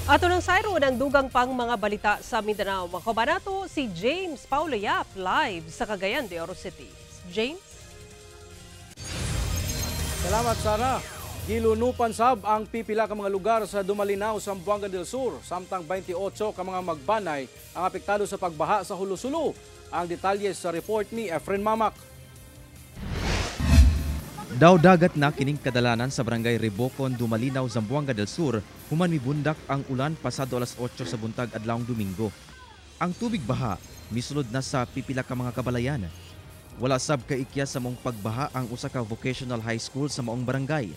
Ato nang sayro ng dugang pang mga balita sa Mindanao. Makauban nato si James Paulo Yap live sa Cagayan de Oro City. James? Salamat, Sara. Gilunupan sab ang pipila ka mga lugar sa Dumalinao, Zamboanga del Sur, samtang 28 ka mga magbanay ang apektado sa pagbaha sa Jolo-Sulu. Ang detalye sa report ni Efren Mamak. Daw dagat na kining kadalanan sa barangay Rebocon, Dumalinao, Zamboanga del Sur, human mibundak ang ulan pasado alas 8 sa buntag adlawng Domingo. Ang tubig baha misulod na sa pipila ka mga kabalayan. Wala sab kaikya sa maong pagbaha ang usa ka vocational high school sa maong barangay.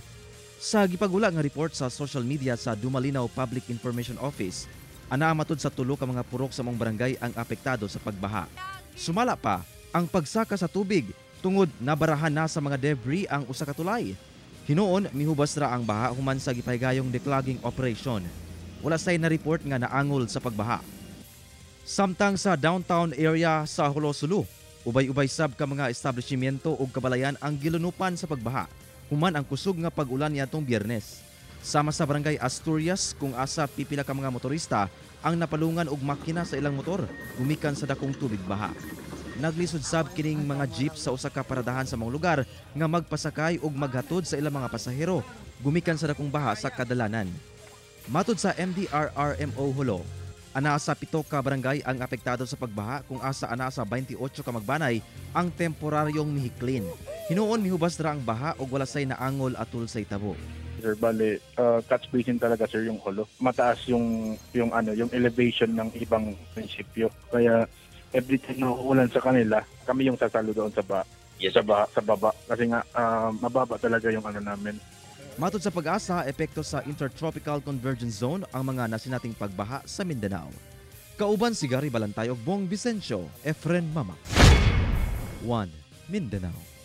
Sa gipagula nga report sa social media sa Dumalinao Public Information Office, anaa matud sa 3 ka mga purok sa maong barangay ang apektado sa pagbaha. Sumala pa ang pagsaka sa tubig tungod nabarahan na sa mga debris ang usa ka tulay. Hinuon mihubas ra ang baha human sa gipahigayong declogging operation. Wala say na report nga naangol sa pagbaha. Samtang sa downtown area sa Jolo-Sulu, ubay-ubay sab ka mga establishmento ug kabalayan ang gilunupan sa pagbaha human ang kusog nga pag-ulan niadtong Biyernes. Sama sa barangay Asturias kung asa pipila ka mga motorista ang napalungan og makina sa ilang motor gumikan sa dakong tubig baha. Naglisod sab kining mga jeep sa usa ka paradahan sa mga lugar nga magpasakay ug maghatod sa ilang mga pasahero gumikan sa dakong baha sa kadalanan. Matud sa MDRRMO Jolo, anaa sa 7 ka barangay ang apektado sa pagbaha kung asa anaa sa 28 ka magbanay ang temporaryong mihiklin. Hinuon mihubas ra ang baha ug wala say naangol atul sa itabo. Sir, bale, catch basin talaga, sir, yung Jolo. Mataas yung ano, yung elevation ng ibang munisipyo. Kaya every time na uulan sa kanila, kami yung sasalo doon sa ba yes, sa ba, sa baba kasi nga mababa talaga yung ano namin. Matod sa PAGASA, epekto sa Intertropical Convergence Zone ang mga nasinating pagbaha sa Mindanao. Kauban si Gary Balantay ug Bong Vicencio, Efren Mama. 1 Mindanao.